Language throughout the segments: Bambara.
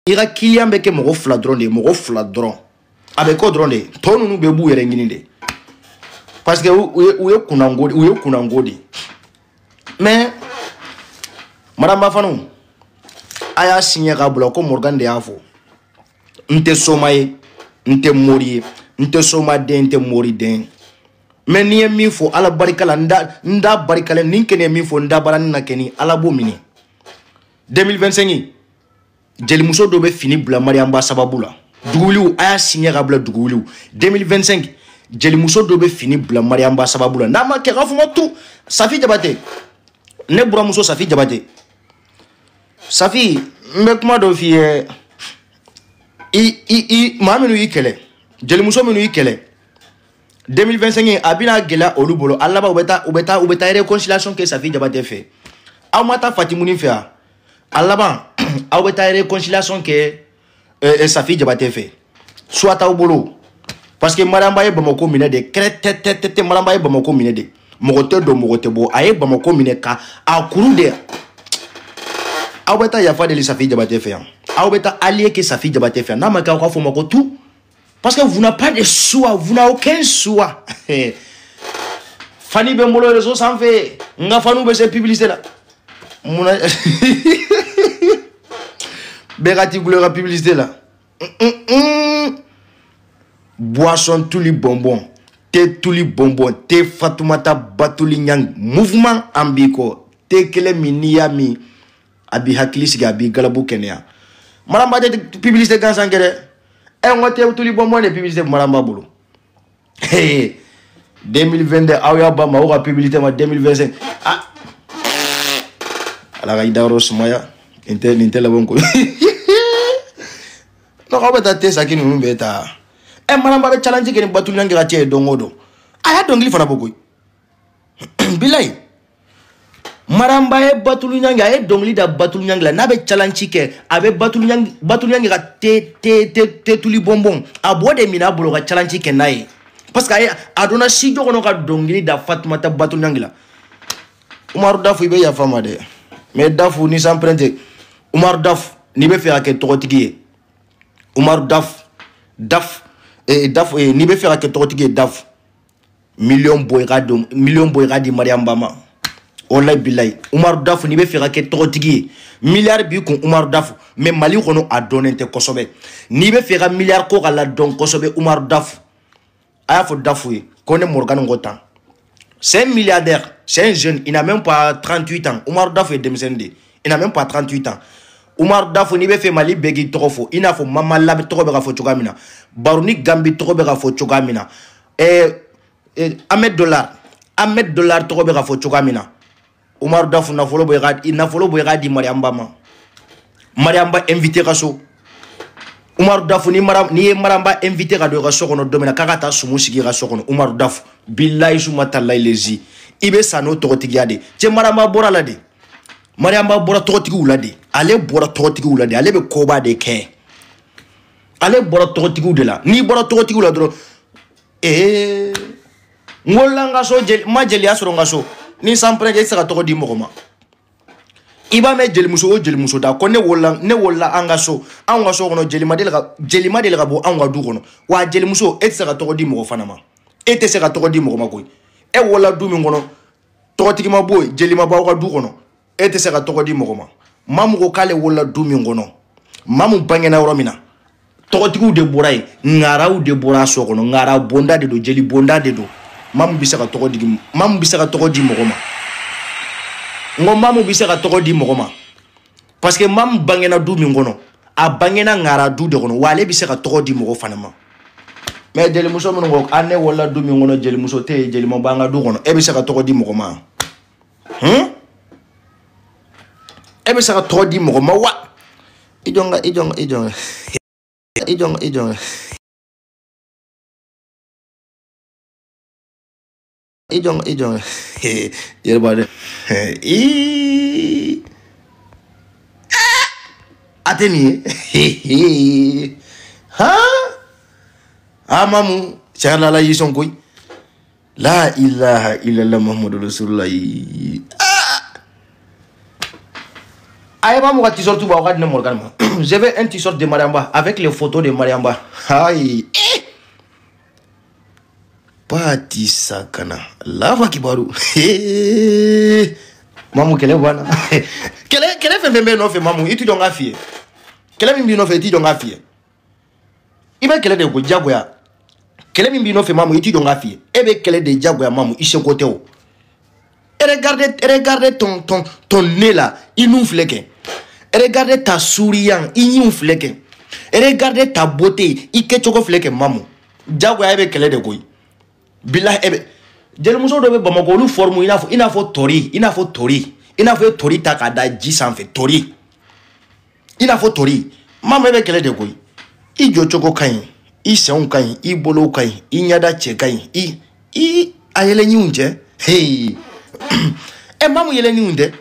I ka client bɛ kɛ mɔgɔ fila dɔrɔn de ye, mɔgɔ fila dɔrɔn. A bɛ k'o dɔrɔn de ye. Tɔ ninnu bɛɛ b'u yɛrɛ ɲini de. Parce que u ye kunnango, u ye kunnango de. Mais Maramba fanu, a y'a signé k'a bila ko Morgan de y'a fɔ. N tɛ soma ye, n tɛ mori ye, n tɛ soma den, n tɛ mori den. Mais n'i ye min fɔ Ala barika la, n da barika la, ni kɛnɛ ye min fɔ n da bara ni na kɛni, Ala b'o minɛ. 2025 jelimuso dɔ bɛ fini bila Mariamba sababu la. Duguwuliw a y'a signé ka bila duguwuliw. 2025 jelimuso dɔ bɛ fini bila Mariamba sababu la. N'a ma kɛ k'a fɔ ma tu Safi Jabate, ne buramuso Safi Jabate. Safi, n bɛ kuma dɔ f'i ye. I maa minnu y'i kɛlɛ, jelimuso minnu y'i kɛlɛ 2025 a bɛna gɛlɛya olu bolo. A laban u bɛ taa réconciliation kɛ Safi Jabate fɛ. Aw ma taa Fatimuni fɛ yan. A laban aw bɛ taa réconciliation kɛ Safi Jabate fɛ. Soit t'aw bolo. Parce que Mariamba ye Bamako minɛ de, kɛrɛ tɛ Mariamba ye Bamako minɛ de. Mɔgɔ tɛ don, mɔgɔ tɛ bɔ. A ye Bamako minɛ ka a kuru de. Aw bɛ taa yafa deli Safi Jabate fɛ yan. Aw bɛ taa allié kɛ Safi Jabate fɛ yan. N'a ma kɛ aw k'a fɔ ma ko tout. Parce que vous n'avez pas de choix, vous n'avez aucun choix. Fani bɛ n bolo réseau sanfɛ, n ka faniw bɛ se publicité la. Munna bɛɛ ka t'i gulo ka publicité la. Boisson tuli bonbon, thé tuli bonbon, thé Fatoumata Batuli Niang, mouvement an b'i kɔ. Thé kelen min n'i y'a min, a b'i hakili sigi, a b'i galabu kɛnɛya. Maramba tɛ publicité gansan kɛ dɛ. N ko thé tuli bonbon de publicité Maramba bolo. 2022 aw y'a ba ma aw ka publicité ma 2025. Ah, Ala ka i dayɔrɔ sumaya. Nin tɛ laban ko. Donc aw bɛ taa thé saki ninnu bɛɛ ta. Maramba bɛ challenge kɛ ni Batuli Niang ka cɛ ye don o don. A y'a dɔnkili fana bɔ koyi. Bilayi. Maramba ye Batuli Niang, a ye dɔnkili da Batuli Niang la. N'a bɛ challenge kɛ, a bɛ Batuli Niang ka thé tuli bonbon, a b'o de minɛ a bolo ka challenge kɛ n'a ye. Parce que a donna studio kɔnɔ ka dɔnkili da Fatoumata Batuli Niang la. Umaru Dafu, i bɛ yafa ma dɛ. Mais Dafu ni san prente. Umaru Dafu, n'i bɛ fɛ ka kɛ tɔgɔtigi ye. Umaru Dafu, Daf, Daf, n'i bɛ fɛ ka kɛ tɔgɔtigi ye Daf, million bɔ i ka don, million bɔ i ka di Mariamba ma. Wallahi billahi, Umaru Dafu n'i bɛ fɛ ka kɛ tɔgɔtigi ye, milliard b'i kun Umaru Dafu, mais Mali kɔnɔ a dɔnnen tɛ kosɛbɛ. N'i bɛ fɛ ka milliard ko ka ladɔn kosɛbɛ Umaru Dafu, a y'a fɔ Dafu ye ko ne Morgan ko tan. C'est un milliardaire, c'est un jeune, il n'a même pas 38 ans. Umaru Dafu ye denmisɛnnin de ye, il n'a même pas 38 ans. Umaru Dafu n'i bɛ fɛ Mali bɛɛ k'i tɔgɔ fɔ, i n'a fɔ Mama Labi tɔgɔ bɛ ka fɔ cogoya min na, Baroni Gambi tɔgɔ bɛ ka fɔ cogoya min na, Ahmed Dollar, Ahmed Dollar tɔgɔ bɛ ka fɔ cogoya min na. Umaru Dafu nafolo bɔ i ka di Mariamba ma. Mariamba invité ka so. Umaru Dafu ni ye Mariamba invité ka don i ka so kɔnɔ don min na k'a ka taa sumu sigi i ka so kɔnɔ, Umaru Dafu bilayi suma talayi lezi, i bɛ sa n'o tɔgɔtigiya de. Cɛ Mariamba bɔra la de. Mariamba bɔra tɔgɔtigiw la de. Ale bɔra tɔgɔtigiw la de. Ale bɛ koba de kɛ. Ale bɔra tɔgɔtigiw de la. N'i bɔra tɔgɔtigiw la dɔrɔn, n wolola n ka so, n ma jeliya sɔrɔ n ka so. Ni san pɛrɛn kɛ, i tɛ se ka tɔgɔ di mɔgɔ ma. I b'a mɛn jelimuso o jelimuso da ko ne wolola an ka so, anw ka so kɔnɔ jeli ma deli ka bɔ anw ka du kɔnɔ. Wa jelimuso, e tɛ se ka tɔgɔ di mɔgɔ fana ma. E tɛ se ka tɔgɔ di mɔgɔ ma koyi. E wolola du min kɔnɔ, tɔgɔtigi ma bɔ yen, jeli ma bɔ aw ka du kɔnɔ. E tɛ se ka tɔgɔ di mɔgɔ ma. Maa mun ko k'ale wolola du min kɔnɔ, maa mun bangena yɔrɔ min na, tɔgɔtigiw de bɔra yen, ŋaraw de bɔra a so kɔnɔ, ŋara bonda de don, jeli bonda de don. Maa mun bɛ se ka tɔgɔ di, maa mun bɛ se ka tɔgɔ di mɔgɔ ma. N ko maa mun bɛ se ka tɔgɔ di mɔgɔ ma. Parce que maa mun bangena du min kɔnɔ, a bangena ŋara du de kɔnɔ, wa ale bɛ se ka tɔgɔ di mɔgɔ fana ma. Mais jelimuso minnu ko a ne wolola du min kɔnɔ, jelimuso tɛ yen, jeli ma bɔ an ka du kɔnɔ, e bɛ se ka tɔgɔ di mɔgɔ ma? E bɛ se ka tɔgɔ di mɔgɔ ma wa? I jɔ n ka, i jɔ n ka, i jɔ n ka, i jɔ n ka, i jɔ n ka, i jɔ n ka, i jɔ n ka, yɛrɛ b'a dɔn. Ii, a tɛ nin ye. Han, a mamu, tiɲɛ yɛrɛ la Ala y'i sɔn koyi. La ilaha illallah Muhammadu Rasulullah. A ye Mamu ka t-shirt bɔ, aw ka di ne Morgan ma. Je veux un t-shirt de Mariamba avec les photos de Mariamba. Ayi. Eh! Pati sakana. Allahu kibaru. Mamu, kɛlɛ banna. Kɛlɛ kɛlɛ fɛn fɛn bɛ nɔfɛ, Mamu, i ti jɔ n k'a f'i ye. Kɛlɛ min b'i nɔfɛ, i ti jɔ n k'a f'i ye. I bɛ kɛlɛ de ko jagoya. Kɛlɛ min b'i nɔfɛ, Mamu, i ti jɔ n k'a f'i ye. E bɛ kɛlɛ de jagoya, Mamu, i seko tɛ o. Regardez, regardez ton nez là, i nun filɛ kɛ. Regardez ta souriant, i ɲinw filɛ kɛ. Regardez ta beauté, i kɛcogo filɛ kɛ, Mamu. Jagoya, e bɛ kɛlɛ de koyi. Bilahi, e bɛ jelimuso dɔ bɛ Bamakɔ, olu forme i n'a fɔ tori, i n'a fɔ tori, i n'a fɔ e tori ta k'a da ji sanfɛ, tori. I n'a fɔ tori. Mamu, e bɛ kɛlɛ de koyi. I jɔcogo ka ɲi, i senw ka ɲi, i bolow ka ɲi, i ɲɛda cɛ ka ɲi, i a yɛlɛɲinw cɛ. Hey. Ɛ, Mamu, yɛlɛɲinw tɛ.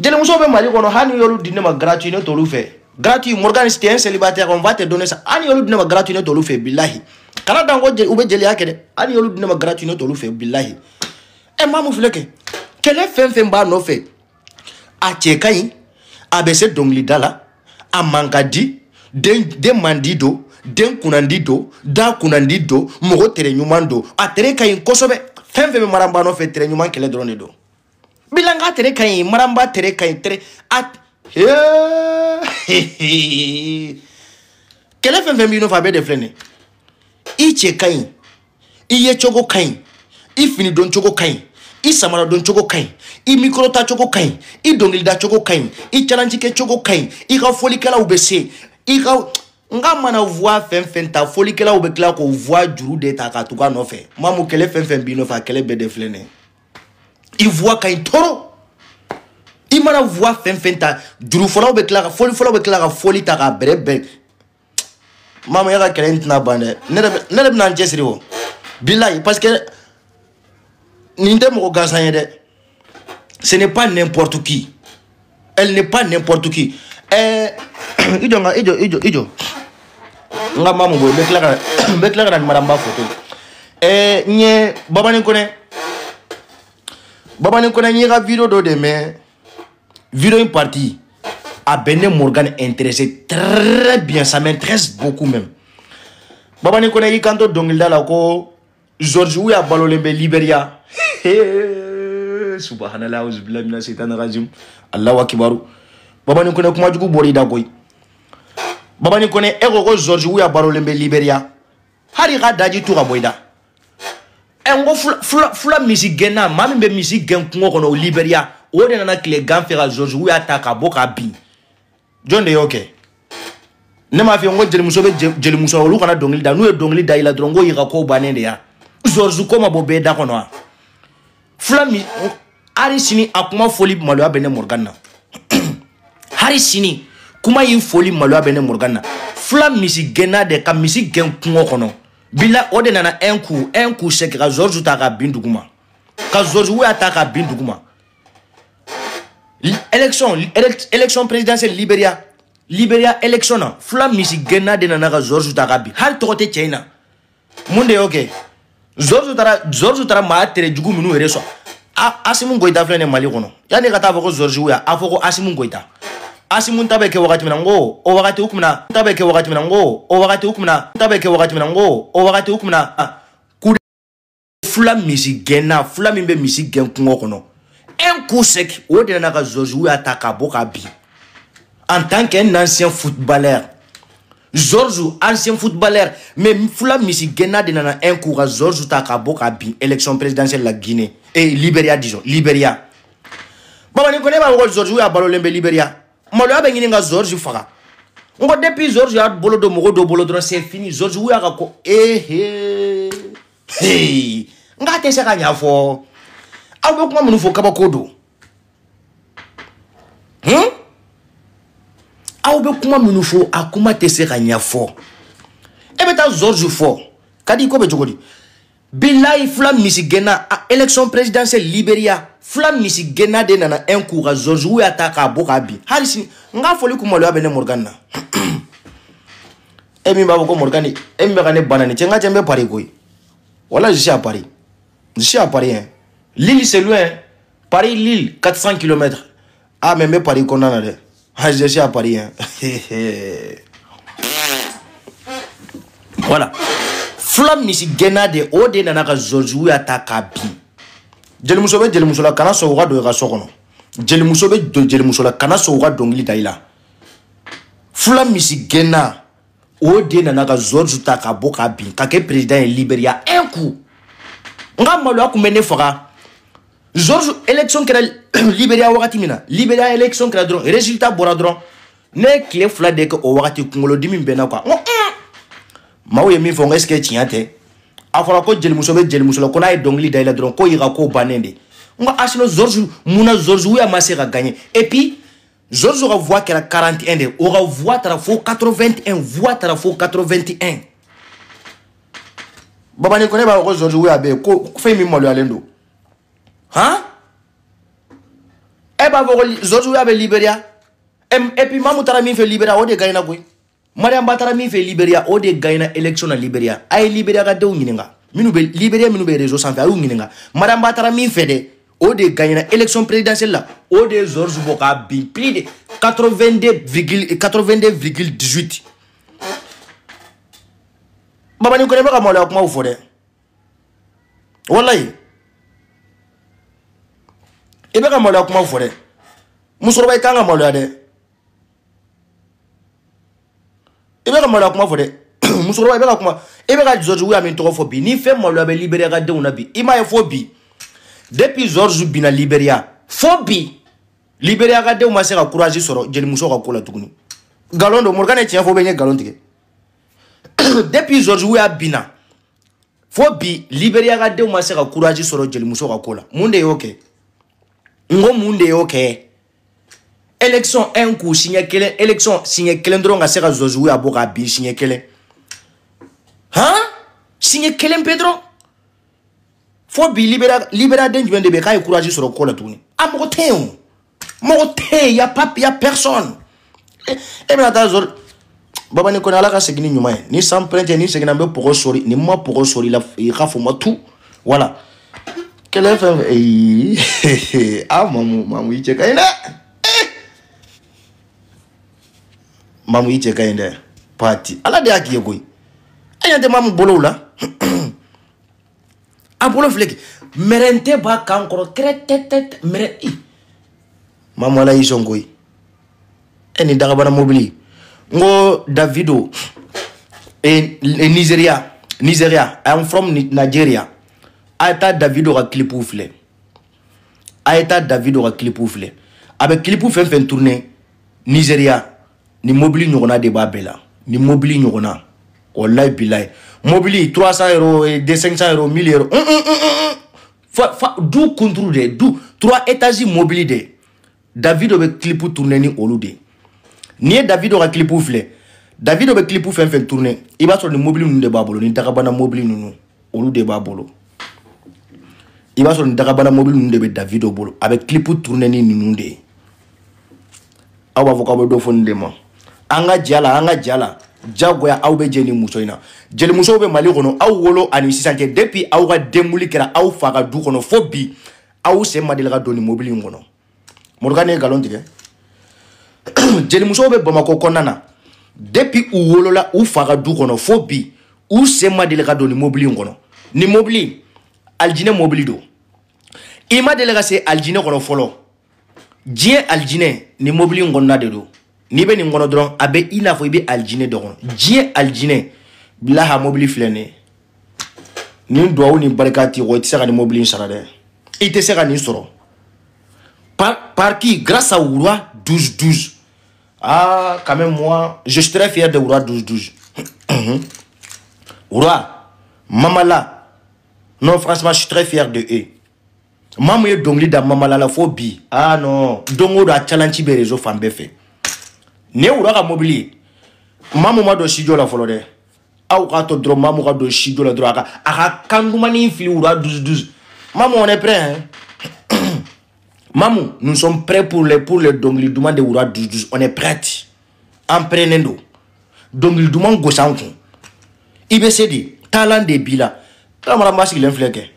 Jelimuso bɛ Mali kɔnɔ, hali ni y'olu di ne ma gratuit, ne t'olu fɛ. Gratuit, Morgan, si t'es un célibataire, on va te donner ça. Hali ni y'olu di ne ma gratuit, ne t'olu fɛ, bilahi. Kana dan ko u bɛ jeliya kɛ dɛ. Hali ni y'olu di ne ma gratuit, ne t'olu fɛ, bilahi. Ɛ, Mamu filɛ kɛ. Kɛlɛ fɛn fɛn b'a nɔfɛ, a cɛ ka ɲi, a bɛ se dɔnkilida la, a man ka di, den den man di don, den kunnandi don, da kunnandi don, mɔgɔ tere ɲuman don, a tere ka ɲi kosɛbɛ. Fɛn fɛn bɛ Maramba nɔfɛ, tere ɲuman kɛlɛ dɔrɔn de don. Bilanga tere ka ɲi, Maramba tere ka ɲi, tere a hee. Kɛlɛ fɛn fɛn b'i nɔfɛ, a bɛɛ de filɛ nin ye. I cɛ ka ɲi, i yecogo ka ɲi, i fini don cogo ka ɲi, i samara don cogo ka ɲi, i micro ta cogo ka ɲi, i dɔnkilida cogo ka ɲi, i challenge kɛ cogo ka ɲi, i ka fɔlikɛlaw bɛ se i ka n ka mana voix fɛn fɛn ta, fɔlikɛlaw bɛ tila k'o voix juru de ta k'a tugu a nɔfɛ. Mamu, kɛlɛ fɛn fɛn b'i nɔfɛ, a kɛlɛ bɛɛ de filɛ nin ye. I voix ka ɲi trop. I mana voix fɛn fɛn ta, jurufɔlaw bɛ tila ka fɔlifɔlaw bɛ tila ka fɔli ta k'a bɛrɛ bɛn. Mamu, e ka kɛlɛ in tɛna ban dɛ. Ne yɛrɛ bɛna n cɛsiri o, bilayi, parce que nin tɛ mɔgɔ gansan ye dɛ. Ce n'est pas n'importe qui, elle n'est pas n'importe qui. Ɛɛ, i jɔ n ka i jɔ, i jɔ, i jɔ n ka Mamu bɔ. N bɛ tila ka na ni Maramba photo. Ɛɛ, n ye Babani Kɔnɛ, Babani Kɔnɛ, n ye ka vidéo dɔ de mɛn. Vidéo in partie a bɛ ne Morgan intéressé très bien, ça m'intéresse beaucoup même. Babani Kɔnɛ y'i kanto dɔnkilida la ko George Weah balolen bɛ Liberia. Subhanallah, auzubillahi mina shaitani rajim, Allahu akibaru. Babani Kɔnɛ, kuma jugu bɔra i da koyi. Babani Kɔnɛ, e ko ko George Weah balolen bɛ Liberia, hali i ka daji tu ka bɔ i da. Ɛ, n ko fula misi gɛnna, maa min bɛ misi gɛn kungo kɔnɔ o Liberia, o de nana tile gan fɛ ka George Weah ta ka bɔ k'a bin. Jɔn de y'o kɛ? Ne m'a f'i ye n ko jelimuso bɛ jelimuso, olu kana dɔnkili da. N'u ye dɔnkili da i la dɔrɔn, n ko y'i ka ko bannen de ya. George ko ma bɔ bɛɛ da kɔnɔ wa? Fula mi, hali sini a kuma fɔli maloya bɛ ne Morgan na. Hali sini kuma in fɔli maloya bɛ ne Morgan na. Fula misi gɛnna de ka misi gɛn kungo kɔnɔ bila, o de nana un coup, un coup sec, ka George ta ka bin duguma, ka George Weah ta ka bin duguma. Élection présidentielle Liberia, Liberia élection na, fula misi gɛnna de nana ka George ta ka bin. Hali tɔgɔ tɛ cɛ in na. Mun de y'o kɛ? George taara maa tere jugu minnu yɛrɛ sɔn. Assimi Goïta filɛ nin ye Mali kɔnɔ. Yanni ka taa fɔ ko George Weah, a fɔ ko Assimi Goïta. Assimi ta bɛ kɛ wagati min na, n ko o wagati u kun bɛna ta bɛ kɛ wagati min na, n ko o wagati u kun bɛna ta bɛ kɛ wagati min na, n ko o wagati u kun bɛna coup. Fula misi gɛnna, fula min bɛ misi gɛn kungo kɔnɔ, un coup sec, o de nana ka George Weah ta ka bɔ k'a bin. En tant qu'un ancien footballeur, George, ancien footballeur, mais fula misi gɛnna de nana un coup ka George ta ka bɔ k'a bin élection présidentielle la Guinée et Libéria, disons Libéria. Babani ko ne b'a fɔ ko George Weah balolen bɛ Libéria, maloya bɛ ɲini ka George faga. N ko depuis George y'a bolo don mɔgɔ dɔ bolo dɔrɔn, c'est fini. George Weah ka ko ehe hey, n k'a tɛ se ka ɲa fɔ. Aw bɛ kuma minnu fɔ, kabako don. Aw bɛ kuma minnu fɔ, a kuma tɛ se ka ɲɛfɔ. E bɛ taa George fɔ ka di ko bɛ cogo di? Bilayi, fula misi gɛnna a élection présidentielle Libéria, fula misi gɛnna de nana un coup ka George Weah ta k'a bɔ k'a bin. Hali sini n k'a fɔli kun maloya bɛ ne Morgan na. E min b'a fɔ ko Morgan, e min bɛ ka ne bana nin cɛ, n ka cɛ, n bɛ Paris koyi. Voilà, je suis à Paris, je suis à Paris, hein. Lille, c'est loin. Paris Lille, 400 km. Ah, mais n bɛ Paris kɔnɔna na dɛ. Ah, je suis à Paris, hein. Voilà. Fula misi gɛnna de, o de nana ka George Weah ta k'a bin. Jelimuso bɛ jelimuso la, kana sɔn u ka don i ka so kɔnɔ. Jelimuso bɛ don jelimuso la, kana sɔn u ka dɔnkili da i la. Fula misi gɛnna, o de nana ka George ta ka bɔ k'a bin, ka kɛ président ye Libéria un coup. N ka maloya kun bɛ ne faga. George élection kɛra Libéria wagati min na, Libéria élection kɛra dɔrɔn, résultat bɔra dɔrɔn, ne ye tile 2 de kɛ o wagati, kunkolodimi bɛ n na quoi. N ko maaw ye min fɔ, n ko est ce que tiɲɛ tɛ? A fɔra ko jelimuso bɛ jelimuso la, ko n'a ye dɔnkili da i la dɔrɔn, ko y'i ka ko bannen de. N ko Asino George, munna George Weah ma se ka gagner? Et puis George ka voix kɛra 41 de, o ka voix taara fo 81, voix taara fo 81. Babani ko ne b'a fɔ ko George Weah bɛ yen, ko fɛn min maloyalen don. Han? E b'a fɔ ko George Weah bɛ Libéria. Et puis Mamu taara min fɛ Libéria, o de gagnera koyi. Mariam Ba taara min fɛ Libéria, o de gagnera élection na Libéria. A ye Libéria ka denw ɲininka. Minnu bɛ Libéria, minnu bɛ réseau sanfɛ, a y'u ɲininka. Mariam Ba taara min fɛ dɛ, o de gagnera élection présidentielle la. O de ye George bɔ k'a bin plus de 82,98. Babani ko ne bɛ ka maloya kumaw fɔ dɛ. Walayi. I bɛ ka maloya kumaw fɔ dɛ. Musokɔrɔba, i kan ka maloya dɛ. I bɛ ka maloya kuma fɔ dɛ. Musokɔrɔba, i bɛ ka kuma, i bɛ ka George Weah min tɔgɔ fɔ bi, ni fɛn maloya bɛ Libéria ka denw na bi, i m'a ye fo bi. Depuis George binna Libéria, fo bi, Libéria ka denw ma se ka courage sɔrɔ jelimuso ka ko la tuguni. Nkalon don, Morgan ye tiɲɛ fɔ, bɛ n ye nkalon tigɛ. Depuis George Weah binna, fo bi, Libéria ka denw ma se ka courage sɔrɔ jelimuso ka ko la. Mun de y'o kɛ? N ko mun de y'o kɛ? Élection un coup, siɲɛ kelen, élection siɲɛ kelen dɔrɔn ka se ka George Weah bɔ k'a bin siɲɛ kelen. Han? Siɲɛ kelen pe dɔrɔn. Fo bi, Libéria den jumɛn de bɛ yen k'a ye courage sɔrɔ ko la tuguni? A mɔgɔ tɛ yen o. Mɔgɔ tɛ yen, y a pas, y a personne. E bɛna taa George Babani Kone, Ala ka segin ni ɲuman ye. Ni san pɛrɛn tɛ, ni seginna n bɛ pɔgɔ sɔri, ni ma pɔgɔ sɔri la, i k'a fɔ ma tu. Voilà. Kɛlɛ fɛn fɛn, ee, ah Mamu, Mamu i cɛ ka ɲi dɛ. Mamu i cɛ ka ɲi dɛ. Pati, Ala de y'a k'i ye koyi. A ɲɛ tɛ Mamu bolow la. A bolo filɛ kɛ. Mɛrɛntɛ b'a kan kɔrɔ kɛrɛtɛtɛ mɛrɛ. Mamu, Ala y'i sɔn koyi. E ni dagabana mobili. N ko Davido e Nigeria, Nigeria, I am from Nigeria. A ye taa Davido ka clip filɛ. A ye taa Davido ka clip filɛ. A bɛ clip fɛn fɛn tourner Nigeria, ni mobili ɲɔgɔnna de b'a bɛɛ la. Ni mobili ɲɔgɔnna. Wallahi bilahi. Mobili 300 euros, 500 euros, 1000 euros. Fa, fa, du kunturu de, du 3 étages mobili de. Davido bɛ clip tourner ni olu de. N'i ye Davido ka clip filɛ, Davido bɛ clip fɛn fɛn tourner, i b'a sɔrɔ ni mobili ninnu de b'a bolo, ni dagabana mobili ninnu, olu de b'a bolo. I b'a sɔrɔ ni dagabana mobili ninnu de bɛ Davido bolo, a bɛ clip tourner ni ninnu de ye. Aw b'a fɔ k'aw bɛ dɔ fɔ nin de ma. An ka ja la, an ka ja la, jagoya aw bɛ jɛ nin muso in na. Jelimusow bɛ Mali kɔnɔ, aw wolo ani sisan cɛ, depuis aw ka denwuli kɛra aw fa ka du kɔnɔ fo bi, aw sen ma deli ka don nin mobili in kɔnɔ. Morgan ye nkalon tigɛ. Jelimusow bɛ Bamakɔ kɔnɔna na, depuis u wolola u fa ka du kɔnɔ fo bi, u sen ma deli ka don nin mobili in kɔnɔ. Nin mobili, alijinɛ mobili don. I ma deli ka se alijinɛ kɔnɔ fɔlɔ. Diɲɛ alijinɛ, nin mobili in kɔnɔna de don. N'i bɛ nin kɔnɔ dɔrɔn, a bɛ i n'a fɔ i bɛ alijinɛ dɔ kɔnɔ. Diɲɛ alijinɛ, bilaha mobili filɛ nin ye. Nin duwawu ni barika t'i kɔ, i tɛ se ka nin mobili in sara dɛ. I tɛ se ka nin sɔrɔ. Par qui? Grâce à Roi 12-12. Ah, quand même moi, je suis très fier de Roi 12-12. Roi, Mamala. Non, franchement, je suis très fier de eux. Mamu ye dɔnkili da Mamala la fo bi. Ah non, don o don a challenge bɛ réseau fan bɛɛ fɛ. Nin ye Roi ka mobili ye. Mamu ma don studio la fɔlɔ dɛ. Aw k'a to dɔrɔn Mamu ka don studio la dɔrɔn, a ka kan dumannin fili Roi 12-12. Mamu, on est prêt, hein? Mamu, nous sommes prêts pour les dɔnkili duman de Roi 12-12. On est prêts. An prêt don. Dɔnkili duman gosi an kun. I bɛ se de, taalan de b'i la. Ala mara ma sigilen filɛ kɛ.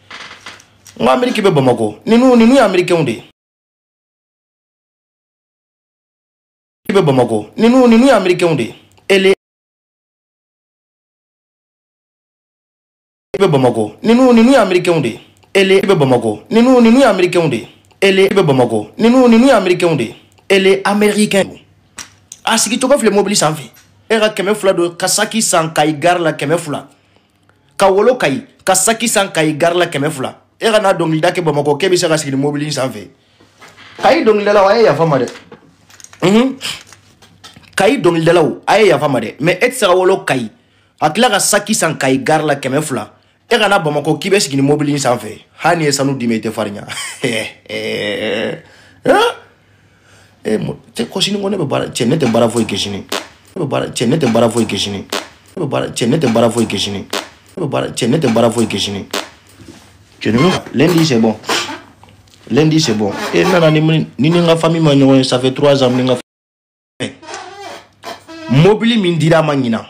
N ko Amérique bɛ Bamakɔ. Ninnu ye Américains de ye. bɛ Bamakɔ. Ninnu ye américains de ye. Ele bɛ Bamakɔ. Ninnu ye américains de ye. Ele bɛ Bamakɔ. Ninnu ye américains de ye. Ele bɛ Bamakɔ. Ninnu ye américains de ye. Ele américain. A sigicogo filɛ mobili sanfɛ. E ka 200 don ka saki san Kayi gare la 200. Ka wolo Kayi ka saki san Kayi gare la 200. E ka n'a dɔnkilida kɛ Bamakɔ k'e bɛ se ka sigi ni mobili sanfɛ. Kayi dɔnkilidalaw a ye yafa ma dɛ. Kayi dɔnkilidalaw a ye yafa ma dɛ. Mais e tɛ se ka wolo Kayi a tila ka saki san Kayi gare la 200. E ka na Bamakɔ k'i bɛ sigi ni mobili sanfɛ. Hali n'i ye sanu d'i ma i tɛ farinya. Cɛ ko sini ko ne bɛ baara cɛ ne tɛ baara foyi kɛ sini. Ne bɛ baara cɛ ne tɛ baara foyi kɛ sini. Ne bɛ baara cɛ ne tɛ baara foyi kɛ sini. Ne bɛ baara cɛ ne tɛ baara foyi kɛ sini. Cɛ ninnu lundi c'est bon. Lundi c'est bon. E nana ni ni n ka famille ma ɲɔgɔn ye, ça fait 3 ans ni n ka mobili min dira a ma ɲinan.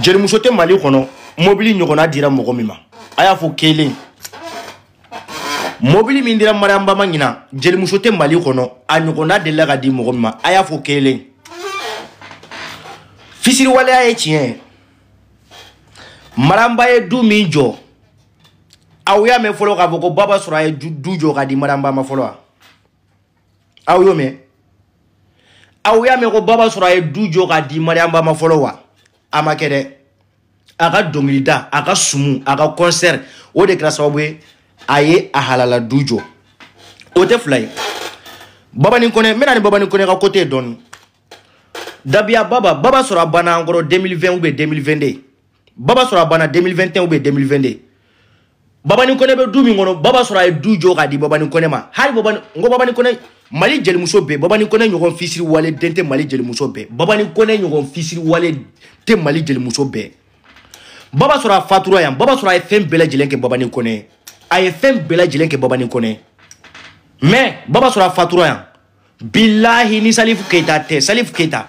Jelimuso tɛ Mali kɔnɔ mobili ɲɔgɔnna dira mɔgɔ min ma. A y'a fɔ kelen. Mobili min dira Mariam Ba ma ɲinan, jelimuso tɛ Mali kɔnɔ a ɲɔgɔnna delila ka di mɔgɔ min ma. A y'a fɔ kelen. Fisiriwaleya ye tiɲɛ ye. Mariam Ba ye du min jɔ, aw y'a mɛn fɔlɔ k'a fɔ ko Baba sɔrɔ a ye du jɔ ka di Mariam Ba ma fɔlɔ wa? Aw y'o mɛn? Aw y'a mɛn ko Baba sɔrɔ a ye du jɔ ka di Mariam Ba ma fɔlɔ wa? A ma kɛ dɛ. A ka dɔnkilida, a ka sumu, a ka concert, o de kɛra sababu ye a ye a halala du jɔ. O tɛ fila ye. Babani Kɔnɛ, n bɛna ni Babani Kɔnɛ ka côté ye dɔɔni. Dabiya Baba sɔrɔ a banna an kɔrɔ 2020 ou bien 2022. Baba sɔrɔ a banna 2021 ou bien 2022. Babani Kɔnɛ bɛ du min kɔnɔ, Baba sɔrɔ a ye du jɔ k'a di Babani Kɔnɛ ma. Hali Babani, n ko Babani Kɔnɛ, Mali jelimuso bɛɛ, Babani Kɔnɛ ɲɔgɔn fisiri wale den tɛ Mali jelimuso bɛɛ. Babani Kɔnɛ ɲɔgɔn fisiri wale tɛ Mali jelimuso bɛɛ. Baba sɔrɔ a fatura yan, Baba sɔrɔ a ye fɛn bɛɛ lajɛlen kɛ Babani Kɔnɛ. A ye fɛn bɛɛ lajɛlen kɛ Babani Kɔnɛ. Mais Baba sɔrɔ a fatura yan. Bilahi ni Salif Keita tɛ, Salif Keita.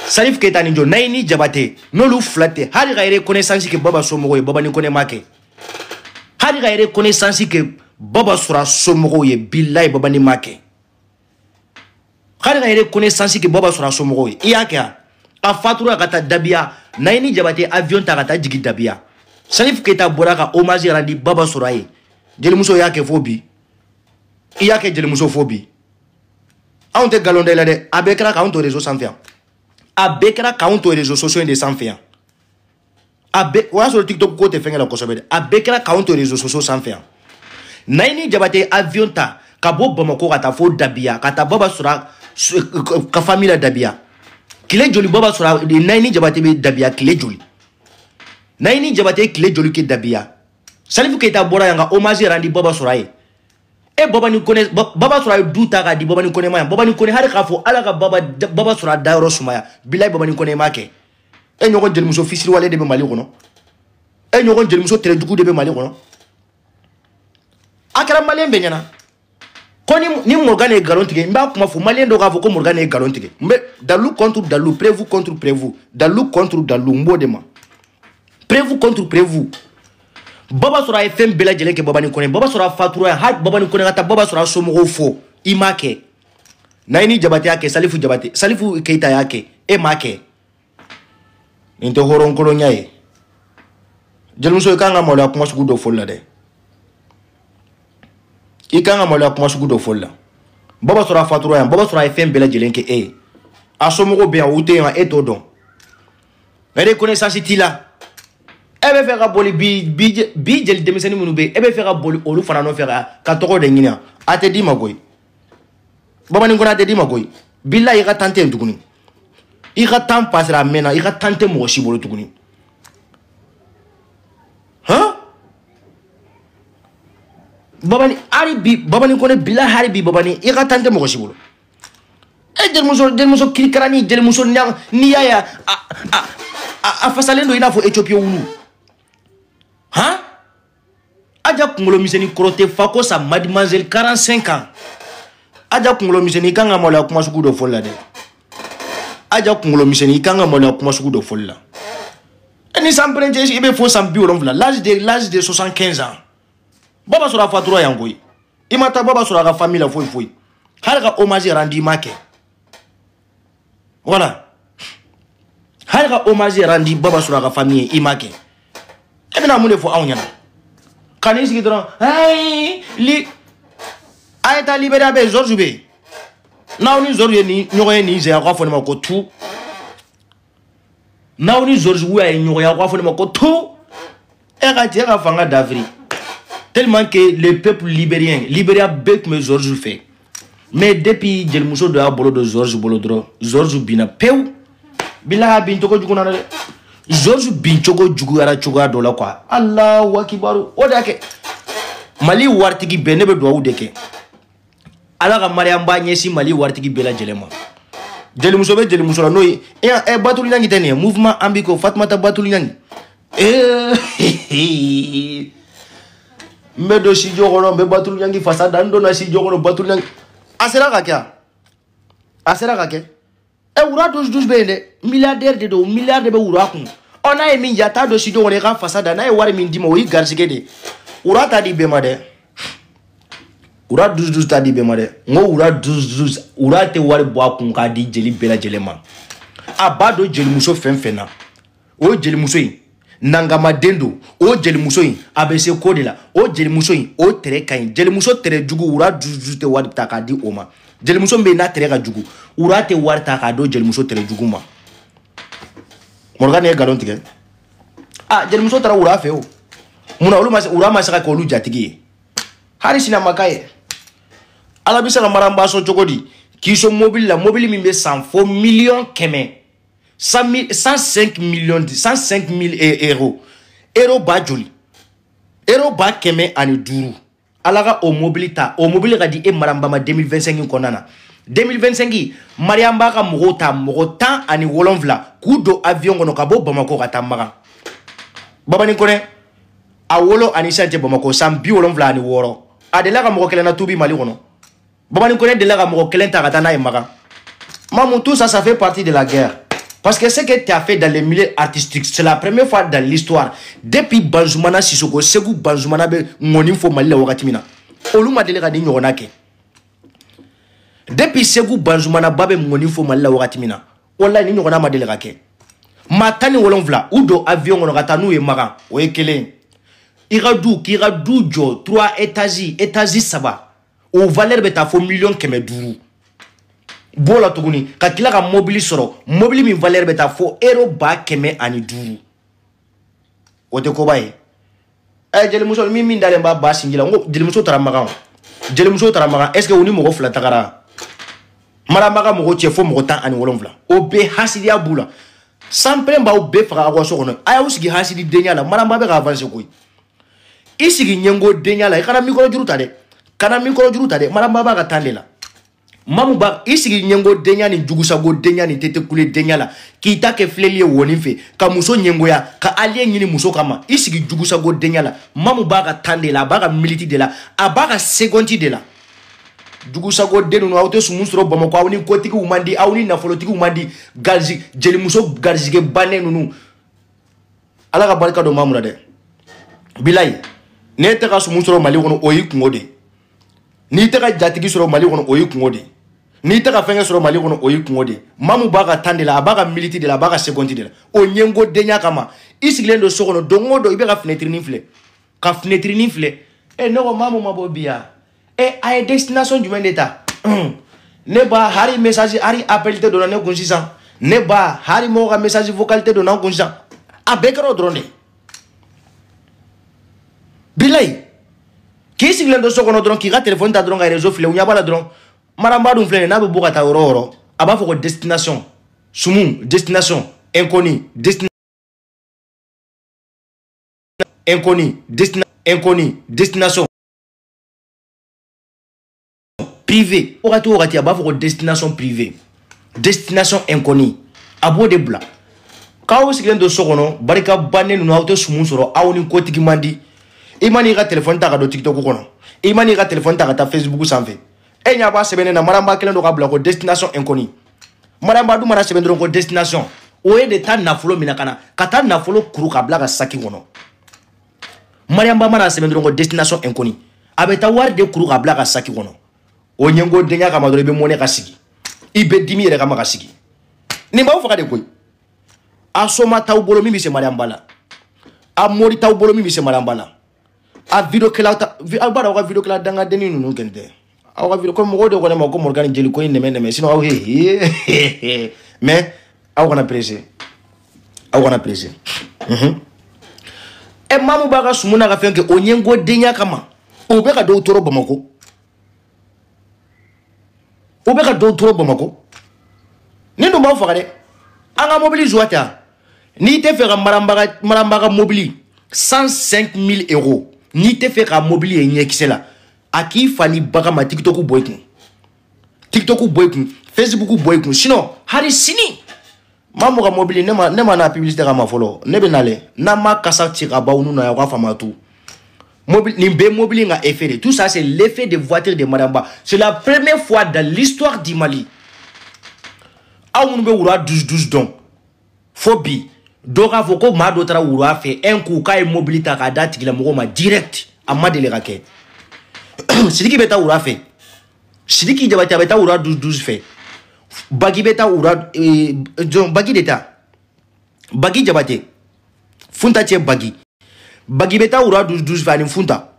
Salif Keita ni jɔ, Nayini Jabate, n'olu fila tɛ, hali ka reconnaissance kɛ Baba somɔgɔw ye, Babani Kɔnɛ ma kɛ. Hali ka reconnaissance kɛ Baba sɔrɔ a somɔgɔw ye, bilahi Babani ma kɛ. Hali ka reconnaissance kɛ Baba sɔrɔ a somɔgɔw ye, i y'a kɛ wa? A fatura ka taa Dabiya, Nayini Jabate avion ta ka taa jigin Dabiya. Salif Keita bɔra ka hommage rendu Baba sɔrɔ a ye. Jelimuso y'a kɛ fo bi. I y'a kɛ jelimuso fo bi. Anw tɛ nkalon da i la dɛ. A bɛɛ kɛra k'anw to réseau sanfɛ yan. A bɛɛ kɛra k'anw to réseau sociaux in de sanfɛ yan. A bɛɛ, o y'a sɔrɔ TikTok ko tɛ fɛnkɛ la kosɛbɛ dɛ. A bɛɛ kɛra k'anw to réseau sociaux sanfɛ yan. Nayini Jabate avion ta ka bɔ Bamakɔ ka taa fo Dabiya, ka taa Baba sɔrɔ ka famille la Dabiya. Tile joli Baba sɔrɔ Nayini Jabate bɛ Dabiya tile joli? Nayini Jabate tile joli kɛ Dabiya? Salif Keita bɔra yan ka hommage rendu Baba sɔrɔ a ye. E Babani Kɔnɛ, Baba sɔrɔ a ye du ta k'a di Babani Kɔnɛ ma yan. Babani Kɔnɛ hali k'a fɔ Ala ka Baba sɔrɔ a dayɔrɔ sumaya. Bilahi Babani Kɔnɛ ma kɛ. E ɲɔgɔn jelimuso fisiriwale de bɛ Mali kɔnɔ. E ɲɔgɔn jelimuso tɛrɛjugu de bɛ Mali kɔnɔ. A kɛra malien bɛɛ ɲɛna. Ko ni Morgan ye nkalon tigɛ, n b'a kuma fɔ malien dɔw k'a fɔ ko Morgan ye nkalon tigɛ. N bɛ dalu contre dalu, preuve contre preuve, dalu contre dalu, n b'o de ma. Preuve contre preuve. Baba sɔrɔ a ye fɛn bɛɛ lajɛlen kɛ Babani Kɔnɛ. Baba sɔrɔ a fatura yan, hali Babani Kɔnɛ ka taa Baba sɔrɔ a somɔgɔw fo, i m'a kɛ. Nayini Jabate y'a kɛ, Salifu Jabate, Salifu Keita y'a kɛ, e m'a kɛ. Nin tɛ hɔrɔnkolonya ye. Jelimuso i kan ka maloya kuma sugu dɔ fɔli la dɛ. I kan ka maloya kuma sugu dɔ fɔli la. Baba sɔrɔ a fatura yan, Baba sɔrɔ a ye fɛn bɛɛ lajɛlen kɛ e ye. A somɔgɔw bɛ yan, u tɛ yan, e t'o dɔn. Reconnaissance t'i la. E bɛ fɛ ka boli bi jeli denmisɛnnin minnu bɛ yen, e bɛ fɛ ka boli olu fana nɔfɛ ka tɔgɔ de ɲini yan. A tɛ d'i ma koyi. Babani Kɔnɛ a tɛ d'i ma koyi. Bilahi i ka tan tɛ yen tuguni. I ka tan pasera a mɛnna, i ka tan tɛ mɔgɔ si bolo tuguni. Han? Babani hali bi, Babani Kɔnɛ bilahi hali bi Babani i ka tan tɛ mɔgɔ si bolo. E jelimuso kirikarani, jelimuso n'i y'a ye a fasalen don i n'a fɔ Éthiopie wulu. Han? Aja kunkolo misɛnnin kɔrɔ tɛ fa ko sa mademoiselle 45 ans. Aja kunkolo misɛnnin i kan ka maloya kuma sugu dɔ fɔli la dɛ. Aja kunkolo misɛnnin i kan ka maloya kuma sugu dɔ fɔli la. E ni san pɛrɛn cɛ i bɛ fo san 70, l'âge de 75 ans. Baba sɔrɔ a fatura yan koyi. I ma taa Baba sɔrɔ a ka famille la foyi foyi. Hali ka hommage rendu i ma kɛ. Voilà. Hali ka hommage randi Baba Sura ka famille i ma kɛ. E bɛna mun de fɔ anw ɲɛna? Ka n'i sigi dɔrɔn, hey, li a ye taa Libéria bɛ yen, Georges bɛ yen. N'aw ni Georges ye nin ɲɔgɔn ye nin sen, aw k'a fɔ ne ma ko tu. N'aw ni Georges Weah ye ɲɔgɔn ye, aw k'a fɔ ne ma ko tu. E ka cɛ ka fanga dafiri. Tellement que le peuple libérien, Libéria bɛɛ tun bɛ Georges fɛ. Mais depuis jelimuso dɔ y'a bolo don Georges bolo dɔrɔn, Georges binna pewu. Bilahi a bin cogo jugu na dɛ. Georges bin cogo juguyara cogoya dɔ la quoi. Allahu akibaru. O de y'a kɛ. Mali waritigi bɛɛ, ne bɛ dugawu de kɛ. Ala ka Mariam ba ɲɛsin Mali waritigi bɛɛ lajɛlen ma. Jelimuso bɛ jelimuso la n'o ye ɛ Batuli Ɲangi tɛ nin ye, mouvement Ambiko Fatumata Batuli Ɲangi. N bɛ don studio kɔnɔ, n bɛ Batuli Ɲangi fasa da, n donna studio kɔnɔ Batuli Ɲangi. A sera ka kɛ a sera ka kɛ. Ɛ wura 12 bɛ yen dɛ, milliardaire de don, milliard de bɛ wura kun. Ɔ n'a ye min ja, t'a don studio kɔnɔ i ka fasa da, n'a ye wari min d'i ma o y'i garisɛgɛ de ye. Wura t'a di bɛɛ ma dɛ. Wura 12 t'a di bɛɛ ma dɛ. N ko wura 12, wura tɛ wari bɔ a kun k'a di jeli bɛɛ lajɛlen ma. A b'a don jelimuso fɛn fɛn na, o jelimuso in nangamaden don, o jelimuso in a bɛ se ko de la, o jelimuso in o tɛrɛ ka ɲi. Jelimuso tɛrɛ jugu, wura 12 tɛ wari ta k'a di o ma. Jelimuso min bɛ yen n'a tɛrɛ ka jugu, wura tɛ wari ta k'a di jelimuso tɛrɛ jugu ma. Morgan ye nkalon tigɛ. Ah, jelimuso taara wura fɛ o. Munna olu ma se, wura ma se ka kɛ olu jatigi ye? Hali sini a ma k'a ye. Ala bɛ se ka Maramba sɔn cogo di? K'i sɔn mobili la, mobili min bɛ san fo miliyɔn kɛmɛ, 105 millions, 105 mille euros. Euro ba joli? Euro 105. Ala ka o mobili ta, o mobili ka di e Maramba ma 2025 kɔnɔna na. 2025, Mariam b'a ka mɔgɔw ta, mɔgɔ 17 k'u don avion kɔnɔ ka bɔ Bamakɔ ka taa Makan. Babani Kɔnɛ, a wolo ani sisan cɛ Bamakɔ san 76. A delila ka mɔgɔ kelen na tubi Mali kɔnɔ. Babani Kɔnɛ delila ka mɔgɔ kelen ta ka taa n'a ye Makan. Mamou, tout ça, ça fait partie de la guerre. Parce que ce que tu as fait dans les milieux artistiques, c'est la première fois dans l'histoire. Depuis Banzoumana Sissoko, Segou Banzoumana be ngoni fo Mali la wakati mina. Olu ma deli ka di ɲɔgɔnna kɛ. Depuis Segou Banzoumana ba be ngoni fo Mali la wakati mina. Wallahi ni ɲɔgɔnna ma deli ka kɛ. Maa 17 u don avion kɔnɔ ka taa n'u ye Makan, o ye kelen. I ka du, k'i ka du jɔ 3 étages, étage 3. O valeur bɛ taa fo miliyɔn 500. B'o la tuguni ka tila ka mobili sɔrɔ, mobili min valeur bɛ taa fo euro 500. O tɛ koba ye. Ɛ jelimuso min dalen b'a ba sinji la, n ko jelimuso taara Makan. Jelimuso taara Makan, est ce que u ni mɔgɔ 2 tagara? Maramba ka mɔgɔ cɛ fo mɔgɔ 17. O bɛɛ hasidiya b'u la. Sanpɛrɛn b'aw bɛɛ faga aw ka so kɔnɔ. A y'aw sigi hasididenya la, Maramba bɛ ka avancer koyi. I sigi ɲɛngo denya la, i kana mikɔrɔ juru ta dɛ. Kana mikɔrɔ juru ta dɛ, Maramba b'a ka tan de la. Mamu ba i sigi ɲɛngo denya ni jugusago denya ni tetekule denya la, k'i ta kɛ filɛli ye wɔni fɛ, ka muso ɲɛngoya, ka alien ɲini muso kama, i sigi jugusago denya la. Mamu b'a ka tan de la, a b'a ka militi de la, a b'a ka segonti de la. Jugusago den ninnu, aw tɛ sumu sɔrɔ Bamakɔ, aw ni kotigiw man di, aw ni nafolotigiw man di, garisi jelimuso garisɛgɛ bannen ninnu. Ala ka barika don Mamu la dɛ. Bilayi, n'e tɛ ka sumu sɔrɔ Mali kɔnɔ, o y'i kungo de ye. N'i tɛ ka jatigi sɔrɔ Mali kɔnɔ, o y'i kungo de ye. N'i tɛ ka fɛnkɛ sɔrɔ Mali kɔnɔ, o y'i kungo de ye. Mamu b'a ka tan de la, a b'a ka militi de la, a b'a ka segonti de la. O ɲɛngo denya kama, i sigilen don so kɔnɔ don o don, i bɛ ka finɛtirinin filɛ. Ka finɛtirinin filɛ. E ne ko Mamu ma bɔ bi yan. E a ye destination jumɛn de ta? Ne ba hari message, hari appel tɛ donna ne kun sisan. Ne ba hari mɔgɔ ka message vocal tɛ donna n kun sisan. A bɛɛ kɛra o dɔrɔn de ye. Bilayi, k'i sigilen don so kɔnɔ dɔrɔn, k'i ka téléphone ta dɔrɔn ka réseau filɛ, u ɲɛ b'a la dɔrɔn. Maramba dun filɛ nin ye, n'a bɛ bɔ ka taa yɔrɔ o yɔrɔ, a b'a fɔ ko destination sumu, destination inconnu, destination inconnu, destination inconnu, destination privée. Wagati o wagati a b'a fɔ ko destination privée, destination inconnue, a b'o de bila. K'aw sigilen don so kɔnɔ, barika bannen ninnu, aw tɛ sumu sɔrɔ, aw ni kotigi man di. I ma n'i ka téléphone ta ka don TikTok kɔnɔ, i ma n'i ka téléphone ta ka taa Facebook sanfɛ. E ɲɛ b'a sɛbɛnnen na, Maramba kelen don k'a bila ko destination inconnue. Maramba dun mana sɛbɛn dɔrɔn ko destination, o ye de taa nafolo minɛ ka na, ka taa nafolo kuru k'a bila ka saki kɔnɔ. Mariamba mana sɛbɛn dɔrɔn ko destination inconnue, a bɛ taa wari de kuru k'a bila ka saki kɔnɔ. O ɲɛngo denya kama dɔrɔn, i bɛ mɔnɛ ka sigi, i bɛ dimi yɛrɛ kama ka sigi. Nin b'aw faga de koyi. A soma t'aw bolo min bɛ se Mariamba la. A mori t'aw bolo min bɛ se Mariamba la. A vidéo kɛla ta, aw b'a dɔn aw ka vidéo kɛla dangadennin ninnu kɛn tɛ. Aw ka vidéo ko mɔgɔw de ko ne ma ko Morgan jeli ko in nɛmɛ nɛmɛ, sinon aw he mais aw kana pressé. Aw kana pressé. E Mamu b'a ka sumu n'a ka fɛn kɛ o ɲɛngodenya kama. O bɛ ka dɔw tɔɔrɔ Bamakɔ. O bɛ ka dɔw tɔɔrɔ Bamakɔ. Nin dun b'aw faga dɛ. An ka mobili zuwa tɛ yan. N'i tɛ fɛ ka Maramba ka mobili 105 000 euros, n'i tɛ fɛ ka mobili ye ɲɛkisɛ la, a k'i fa ni bagan ma TikTok bɔ i kun. TikTok bɔ i kun, Facebook bɔ i kun. Sinon hali sini Mamu ka mobili ne ma n'a publicité kama fɔlɔ. Ne bɛ nalen n'an ma kasa ci ka baw nun na yan, u ka fama tu. Mobili nin bɛɛ mobili ka effet de. Tout ça c'est l'effet de voiture de Maramba. C'est la première fois dans l'histoire du Mali. Aw minnu bɛ wura 12 12 dɔn fo bi dɔ k'a fɔ ko maa dɔ taara wura fɛ un coup k'a ye mobili ta k'a d'a tigilamɔgɔ ma direct, a ma deli ka kɛ. Sidiki bɛ taa wura fɛ, Sidiki Jabate a bɛ taa wura 12 12 fɛ, Bagi bɛ taa wura jɔn Bagi de ta, Bagi Jabate Funta cɛ Bagi, Bagi bɛ taa wura 12 12 fɛ ani Funta,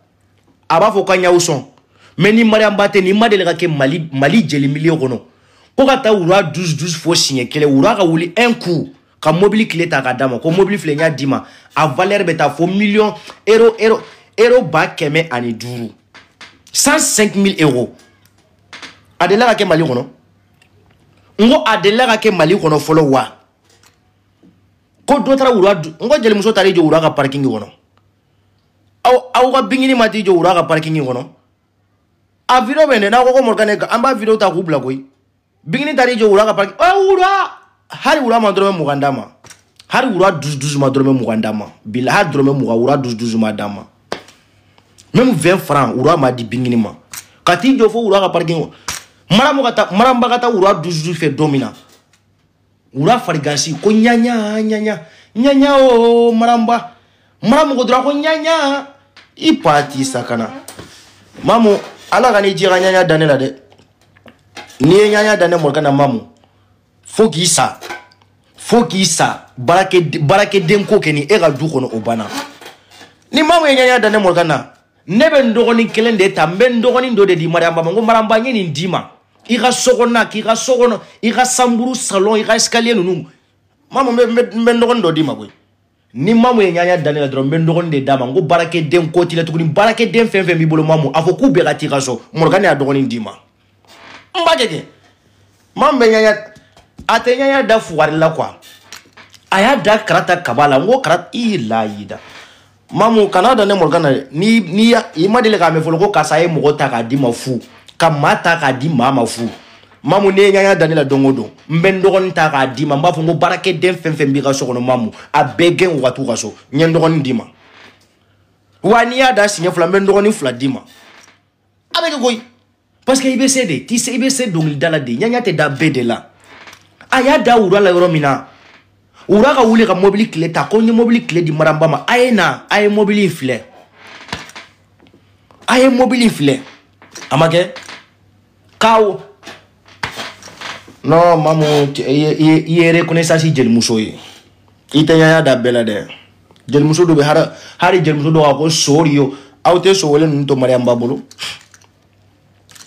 a b'a fɔ k'an y'aw sɔn. Mais ni Mariamba tɛ, ni ma deli ka kɛ Mali jeli milieu kɔnɔ ko ka taa wura 12 12 fo siɲɛ kelen, wura ka wuli un coup ka mobili tile ta k'a d'a ma ko mobili filɛ n y'a d'i ma, a valeur bɛ taa fo million euro euro euro 105 000, 105 000 euros. A delila ka kɛ Mali kɔnɔ? N ko a delila ka kɛ Mali kɔnɔ fɔlɔ wa? Ko dɔ taara wura, n ko jelimuso taara i jɔ wura ka parking kɔnɔ. Aw ka bingini ma t'i jɔ wura ka parking kɔnɔ. A vidéo bɛ yen dɛ, n'aw ko ko Morgan an b'a vidéo ta k'u bila koyi. Bingini taara i jɔ wura ka parking, ɛ wura hali wura ma dɔrɔmɛ 20 d'a ma, hali wura 12 12 ma dɔrɔmɛ 20 d'a ma, bilahi hali dɔrɔmɛ 20 wura 12 12 ma d'a ma, même 20 francs wura ma di bingini ma, ka t'i jɔ fo wura ka parking kɔnɔ. Maramu ka taa, Maramba ka taa wura 12 12 fɛ don min na, wura farigansi ko ɲaɲa ɲaɲa ɲaɲa o Maramba, Maramu ko dɔrɔn ko ɲaɲa i pa t'i sakana. Mamu ala ka n'i ji ka ɲaɲa da ne la dɛ, n'i ye ɲaɲa da ne Morgan na Mamu fo k'i sa, fo k'i sa, baarakɛden ko kɛ ni e ka du kɔnɔ o banna. Ni Mamu ye ɲaɲa da ne Morgan na, ne bɛ n dɔgɔnin kelen de ta, n bɛ n dɔgɔnin dɔ de di Mariamba ma, n ko Maramba n ye nin d'i ma i ka so kɔnɔna, k'i ka so kɔnɔ, i ka sanburu salon, i ka escalier ninnu. Mamu n bɛ n dɔgɔnin dɔ d'i ma koyi. Ni Mamu ye ɲaɲa da ne la dɔrɔn, n bɛ n dɔgɔnin de d'a ma, n ko baarakɛden ko t'i la tuguni, baarakɛden fɛn fɛn b'i bolo Mamu, a fɔ k'u bɛɛ ka t'i ka so, Morgan y'a dɔgɔnin d'i ma. N b'a kɛ kɛ. Mamu bɛ ɲaɲa, a tɛ ɲaɲa da fugari la quoi. A y'a da karata kaba la, n ko karata i layi da. Mamu kana da ne Morgan na dɛ, ni i ma deli k'a mɛn fɔlɔ ko karisa ye mɔgɔ ta k'a d'i ma fu, ka maa ta k'a di maa ma fu. Mamu n'i ye ɲaɲa da ne la don o don, n bɛ n dɔgɔnin ta k'a d'i ma, n b'a fɔ n ko baarakɛden fɛn fɛn b'i ka so kɔnɔ Mamu, a bɛɛ gɛn u ka t'u ka so, n ye n dɔgɔnin d'i ma. Wa n'i y'a da siɲɛ fila, n bɛ n dɔgɔnin fila d'i ma. A bɛ kɛ koyi. Parce que i bɛ se de, t'i se, i bɛ se dɔnkilida la de, ɲaɲa tɛ da bɛɛ de la. A y'a da wura la yɔrɔ min na, wura ka wuli ka mobili tile ta, ko n ye mobili tile di Maramba ma, a ye na, a ye mobili in filɛ, a ye mobili in filɛ. A ma kɛ k'aw non Mamu, i ye reconnaissance jelimuso ye, i tɛ ɲaɲa da bɛɛ la dɛ. Jelimuso dɔ bɛ hali jelimuso dɔ ka ko sori yo, aw tɛ so wele ninnu to Mariamba bolo,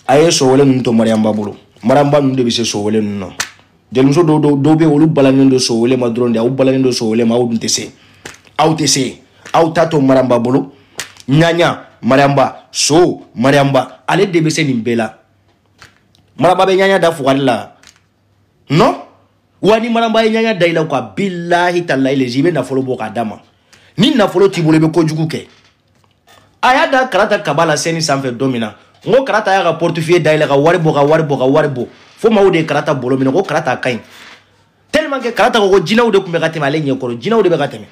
a ye so wele ninnu to Mariamba bolo, Mariamba ninnu de bɛ se so wele ninnu na. Jelimuso dɔw bɛ yen, olu balannen don so wele ma dɔrɔn de, aw balannen don so wele ma, aw dun tɛ se, aw tɛ se, aw ta to Mariamba bolo. Ɲaɲa Mariamba, so Mariamba, ale de bɛ se nin bɛɛ la. Mariamba bɛ ɲaɲa da fugari la non, wa ni Mariamba ye ɲaɲa da i la quoi, bilahi talahi lezi, i bɛ nafolo bɔ k'a d'a ma. Ni nafolo t'i bolo i bɛ kojugu kɛ. A y'a da karata kaba la sɛni sanfɛ don min na, n ko karata y'a ka portefeuille dayɛlɛ ka wari bɔ, ka wari bɔ, ka wari bɔ, fo maaw de ye karata bolo minɛ ko karata ka ɲi. Tellement que karata ko ko jinɛw de tun bɛ ka tɛmɛ ale ɲɛkɔrɔ, jinɛw de bɛ ka tɛmɛ.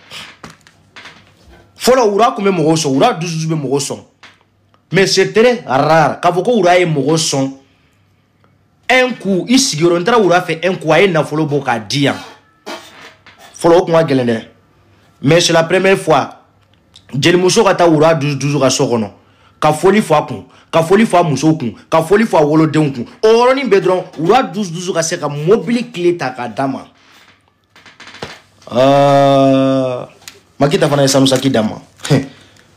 Fɔlɔ wura tun bɛ mɔgɔw sɔn, wura dusu bɛ mɔgɔw sɔn, mais c'est très rare k'a fɔ ko wura ye mɔgɔ sɔn un coup. I sigiyɔrɔ n taara wura fɛ un coup, a ye nafolo bɔ k'a di yan. Fɔlɔ o tun ka gɛlɛn dɛ, mais c'est la première fois jelimuso ka taa wura dusu dusu ka so kɔnɔ, ka foli fɔ a kun, ka foli fɔ a musow kun, ka foli fɔ a wolodenw kun. O yɔrɔnin bɛɛ dɔrɔn wura dusu dusu ka se ka mobili tile ta k'a d'a ma. Makita fana ye sanusaki d'a ma.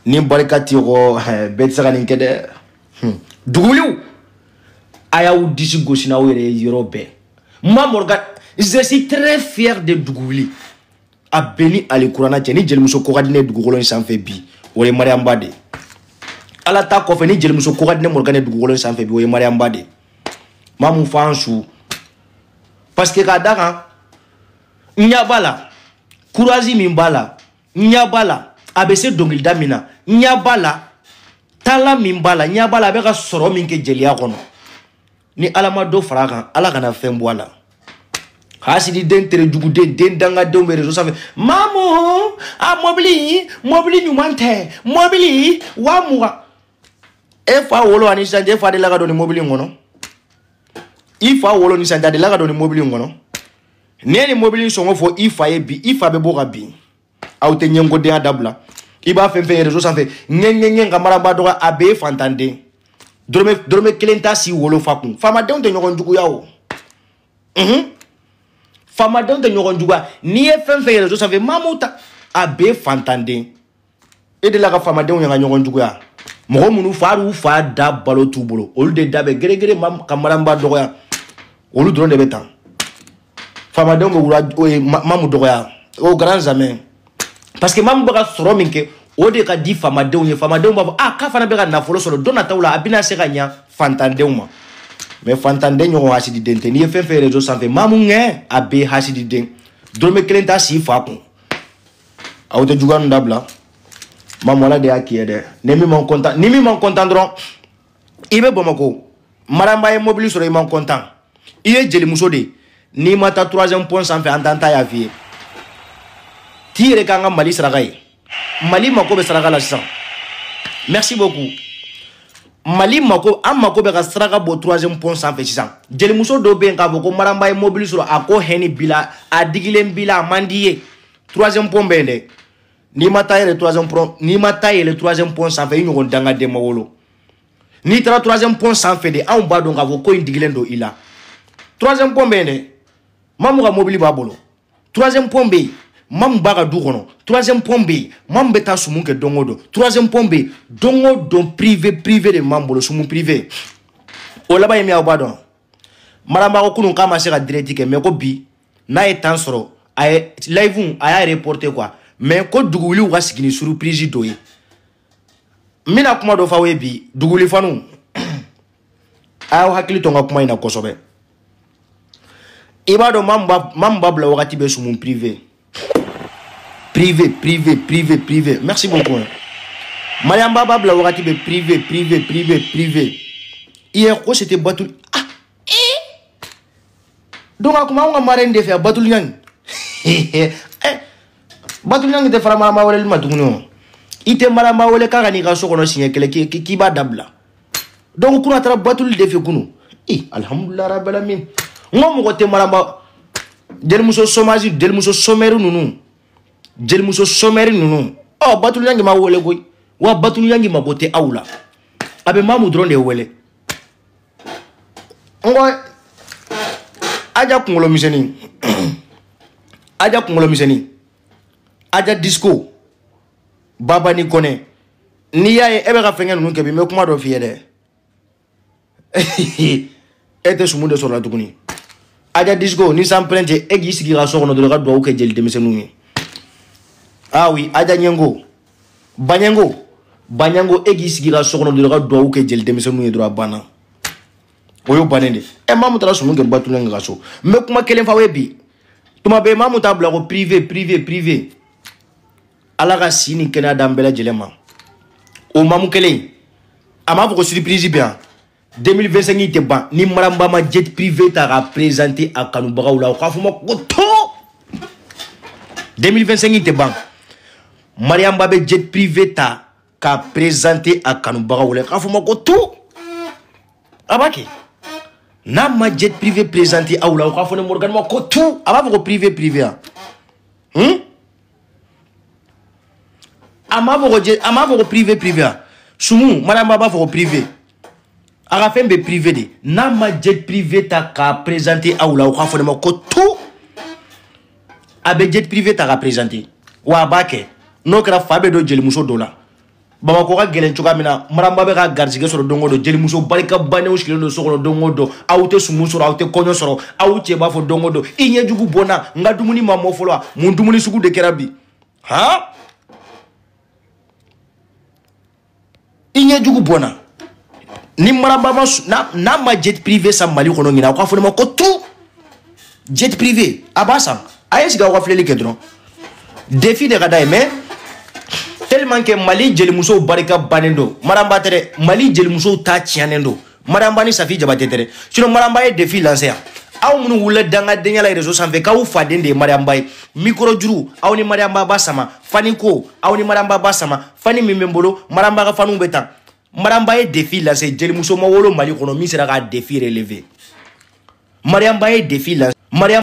Ni barika t'i kɔ, bɛɛ tɛ se ka nin kɛ dɛ. Duguwuliw, a y'aw disi gosi n'aw yɛrɛ ye yɔrɔ bɛɛ. Moi Morgan, je suis très fier de Duguwuli. A bɛɛ ni alikuranna cɛ, ni jelimuso ko ka di ne dugukolo in sanfɛ bi, o ye Mariam Ba de ye. Ala ta kɔfɛ, ni jelimuso ko ka di ne Morgan ye dugukolo in sanfɛ bi, o ye Mariam Ba de ye. Maa mun fɔ an su, parce que k'a da kan, n ɲɛ b'a la courage min b'a la, n ɲɛ b'a la a bɛ se dɔnkilida min na, n ɲɛ b'a la taala min b'a la, n ɲɛ b'a la a bɛ ka sɔrɔ min kɛ jeliya kɔnɔ. Ni Ala ma dɔ fara a kan, Ala kana fɛn bɔ a la. Hasidi den terejuguden, den dangadenw bɛ réseau sanfɛ. Mamu, a mobili, mobili ɲuman tɛ, mobili 20,000. E fa wolo ani sisan cɛ, e fa delila ka don nin mobili in kɔnɔ? I fa wolo ni sisan cɛ, a delila ka don nin mobili in kɔnɔ? N'i ye nin mobili in sɔngɔ fɔ i fa ye bi, i fa bɛ bɔ ka bin. Aw tɛ ɲɛngodenya dabila. I b'a fɛn fɛn ye réseau sanfɛ, ŋɛ ŋɛ ŋɛ ka maraba dɔgɔ, a bɛɛ ye fantanden. Dɔrɔmɛ kelen t'a si wolo fa kun. Faamadenw tɛ ɲɔgɔn juguya o. Faamadenw tɛ ɲɔgɔn juguya. N'i ye fɛn fɛn ye réseau sanfɛ, maa m'u ta, a bɛɛ ye fantanden. E delila ka faamadenw ye ka ɲɔgɔn juguya. Mɔgɔ minnu fa y'u fa da balo t'u bolo, olu de da bɛ geregere ka maraba dɔgɔya. Olu dɔrɔn de bɛ tan. Faamadenw bɛ wula o ye mamu dɔgɔya. O grand jamais. Parce que mamu bɛ ka sɔrɔ min kɛ, o de ka di faamadenw ye. Faamadenw b'a fɔ, ah, k'a fana bɛ ka nafolo sɔrɔ, don nataw la a bɛna se ka ɲa fantandenw ma. Mais fantanden ɲɔgɔn hasididen tɛ. N'i ye fɛn fɛn réseau sanfɛ, mamu ŋɛ, a bɛɛ ye hasididen. Dɔrɔmɛ kelen t'a si fa kun. Aw tɛ juguya ninnu dabila. Mamu, Ala de y'a k'i ye dɛ. Ni min man content, ni min man content dɔrɔn, i bɛ Bamakɔ. Maramba ye mobili sɔrɔ, i man content. I ye jelimuso de ye. N'i ma taa troisième pont sanfɛ, an t'an ta y'a f'i ye. T'i yɛrɛ k'an ka Mali saraka ye. Mali mako bɛ saraka la sisan. Merci beaucoup. Mali mako, an mako bɛ ka saraka bɔ troisième pont sanfɛ sisan. Jelimuso dɔ bɛ yen k'a fɔ ko Maramba ye mobili sɔrɔ, a ko hɛni b'i la, a digilen b'i la, a man d'i ye. Troisième pont bɛ yen dɛ. N'i ma taa yɛlɛ troisième pont, n'i ma taa yɛlɛ troisième pont sanfɛ, i ɲɔgɔn dangaden ma wolo. N'i taara troisième pont sanfɛ de, anw b'a dɔn k'a fɔ ko in digilen don i la. Troisième pont bɛ yen dɛ. Mamu ka mobili b'a bolo. Troisième pont bɛ yen. Mamu b'a ka du kɔnɔ. Troisième pont bɛ yen. Mamu bɛ taa sumu kɛ don o don. Troisième pont bɛ yen. Don o don privé privé de b'an bolo, sumu privé. O laban ye min ye, aw b'a dɔn. Maramba ko kunun k'a ma se ka direct kɛ, mais ko bi n'a ye temps sɔrɔ, a ye live, a y'a reporter quoi. Mais ko duguwuliw ka sigi ni surprise dɔ ye. N bɛna kuma dɔ f'aw ye bi, duguwuli fanu. A y'aw hakili to n ka kuma in na kosɛbɛ. I b'a dɔn maa min b'a bila wagati bɛ sumu privé. Privé, privé, privé, privé. Merci beaucoup. Mariam Ba b'a bila wagati bɛ privé, privé, privé, privé. Hier, ko c'était Batul. Ah, eh. Donc a kuma anw ka marraine de fɛ, Batul Ɲangi. Eh, Batul Ɲangi tɛ fara Maramba weleli ma tuguni o. I tɛ Maramba wele k'a ka n'i ka so kɔnɔ siɲɛ kelen k'i b'a dabila. Donc kunun a taara Batul de fɛ kunun. Eh, alhamdulillah rabbil alamin. N ko mɔgɔ tɛ Maramba jelimuso chômage, jelimuso sommaire ninnu. Jelimuso sommaire ninnu. Ɔ, Batul Ɲangi ma wele koyi. Wa Batul Ɲangi mago tɛ aw la. A bɛ Mamu dɔrɔn de wele. N ko Aja kunkolo misɛnnin. Aja kunkolo misɛnnin. Aja disco. Baba ni Kɔnɛ. N'i y'a ye e bɛ ka fɛnkɛ ninnu kɛ bi, n bɛ kuma dɔ f'i ye dɛ. E tɛ sumu de sɔrɔ la tuguni. Aja disco, ni san pɛrɛn cɛ, e k'i sigi ka so kɔnɔ dɔrɔn i ka duwawu kɛ jeli denmisɛnninw ye. Ah oui, Aja ɲɛngo. Baɲɛngo. Baɲɛngo, e k'i sigi ka so kɔnɔ dɔrɔn i ka duwawu kɛ jeli denmisɛnninw ye dɔrɔn, a banna. O y'o bannen de. Ɛ, maa mun taara sumu kɛ Batulɛn ka so. N bɛ kuma kelen f'aw ye bi. Tuma bɛɛ maa mun t'a bila ko privé, privé, privé. Ala ka si ni kɛnɛya d'an bɛɛ lajɛlen ma. O mamu kelen, a m'a fɔ ko surprise bɛ yan. 2025 tɛ ban ni Maramba ma jet privé ta k'a présenter a kanubagaw la, o k'a fɔ ma ko to. 2025 tɛ ban. Mariamba bɛ jet privé ta k'a présenter a kanubagaw la, k'a fɔ ma ko to. A b'a kɛ. N'a ma jet privé présenter aw la, o k'a fɔ ne Morgan ma ko to. A b'a fɔ ko privé privé yan. A m'a fɔ ko jet, a m'a fɔ ko privé privé yan. Sumu, Mariamba b'a fɔ ko privé. A ka fɛn bɛɛ privé de. N'a ma jet privé ta k'a présenter aw la, o k'a fɔ ne ma ko to. A bɛ jet privé ta ka présenter wa a b'a kɛ. N'o kɛra fa bɛ don jelimuso dɔ la. Bamakɔ ka gɛlɛn cogoya min na, Maramba bɛ ka garijɛgɛ sɔrɔ don o don, jelimuso barika bannenw sigilen don so kɔnɔ don o don. Aw tɛ sumu sɔrɔ, aw tɛ kɔɲɔ sɔrɔ, aw cɛ b'a fɔ don o don i ɲɛjugu bɔ n na, n ka dumuni ma mɔ fɔlɔ, mun dumuni sugu de kɛra bi? Han, i ɲɛjugu bɔ n na. Ni Maramba ma n'a ma jet privé san Mali kɔnɔ ɲinan, aw k'a fɔ ne ma ko tout jet privé a b'a san. A ye sigi aw ka filɛli kɛ dɔrɔn. Défi de ka d'a ye, mais tellement que Mali jelimusow barika bannen don. Maramba tɛ dɛ, Mali jelimusow ta tiɲɛnen don. Maramba ni Safi Jabate tɛ dɛ. Sinon Maramba ye défi lancé yan. Aw minnu wulila dangadenya la réseau sanfɛ k'aw faden de ye Maramba ye, micro juru aw ni Maramba ba sama, fani ko aw ni Maramba ba sama, fani min bɛ n bolo Maramba ka faniw bɛ tan. Maramba ye défi lancé, jelimuso ma wolo Mali kɔnɔ min sera k'a défi relever. Maramba ye défi lancé. Mariam